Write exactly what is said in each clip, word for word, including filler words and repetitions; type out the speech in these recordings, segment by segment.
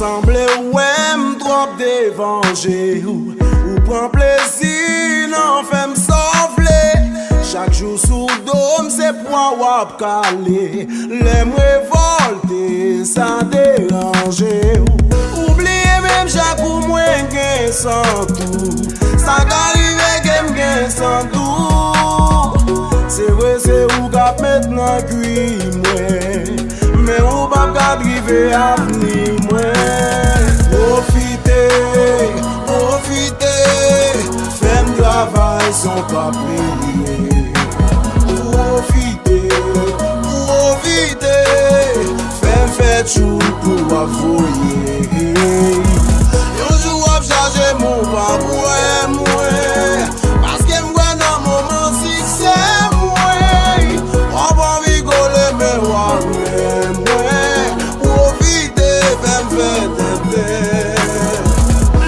Sanble w wè m twòp devan je w. Ou pran plezi nan fè m sa w vle. Chak jou sou do m se pwa w ap kale. Lè m revòlte, sa deranje w. Ou bliye menm jan kou mwen gen san tou. Sa ka rive ke m gen san tou. Se vre, se ou k ap met nan kwi mwen. Men ou p ap ka drive avni mwen. Pwofite, pwofite, fè m travay san w pa peye. Pwofite, pwofite, fè m fè tchoul pou w ap voye. Yon jou w ap chaje m, ou p ap wè mwen. Paske m kwè nan moman siksè mwen. W ap anvi kole men w ak men mwen. Pwofite fè m fè tenten.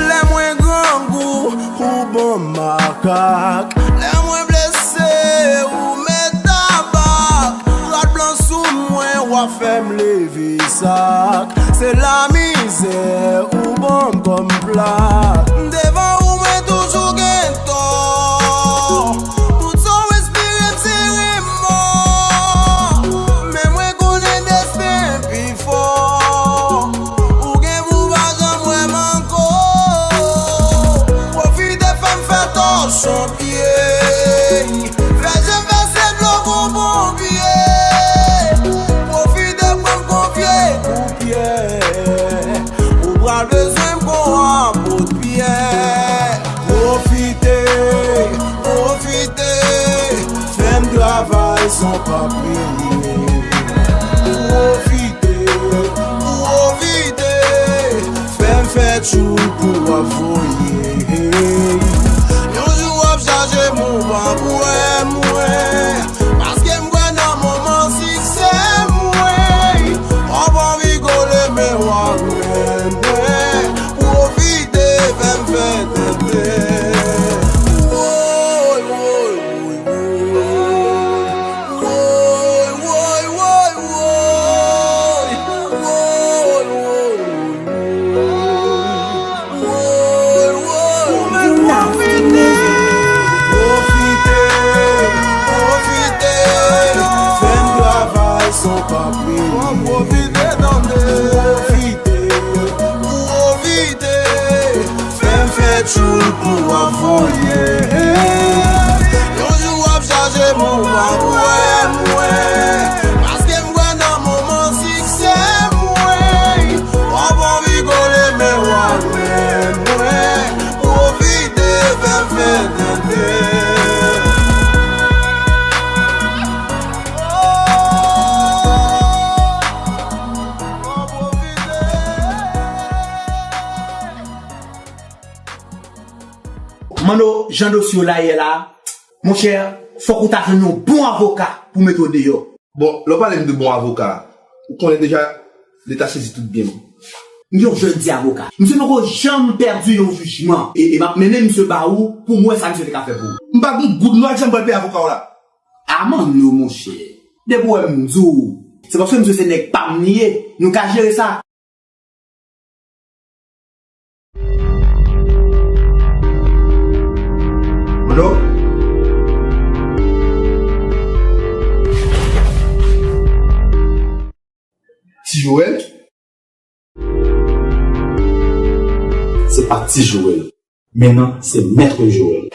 Lè mwen grangou, ou ban m makak. Lè mwen blese, ou met tabak. Rad blan sou mwen, w ap fè m leve sak. Se lamizè ou ban m kòm plak. Devan ou mwen toujou gen tò. Tout sa w enspire m se remò. Men mwen konnen desten pi fò. Ou gen pou w pa janm wè m ankò. Pwofite fè m fè tòchon pye. Fè je m vèse dlo kon ponpye. Pwofite pran m konfye kou pyè. Ou pral bezwen m kon apot Pyè. Pwofite, pwofite, fè m travay san w pa peye. Pwofite, pwofite, fè m fè tchoul pou w ap voye. Yon jou w ap chaje m, ou p ap wè mwen. Paske m kwè nan moman siksè mwen. W ap anvi kole men w ak men mwen. Pwofite fè m fè tenten. Woy, woy, woy, woy. Woy, woy, woy, woy. Woy, woy, woy. Pwofite, pwofite, fè m travay san w pa peye. Pwofite, tande. Pwofite, pwofite, fè m fè tchoul pou w ap voye. Yon jou w ap chaje m, ou p ap wè mwen. Paske m kwè nan moman siksè mwen. W ap anvi kole men w ak men mwen. Pwofite fè m fè tenten. Manno, jan dosye w la ye la, monchè, fòk ou ta jwenn yon bon avoka pou mete w deyò. Bon, lè w pale m de bon avoka, ou konnen deja Leta sezi tout byen m. M se yon jèn ti avoka. Misye poko janm pèdi yon jijman. E, e m ap mennen misye ba ou pou m wè sa misye te ka fè pou ou. M pa gon goud nwa k janm pral peye avoka w la. A Manno, monchè. Depi w wè m di w, se paske misye se nèg pa m li ye. Nou ka jere sa. Manno? Ti Joel? Se pa Ti Joel. Men nan, se Mèt Joel.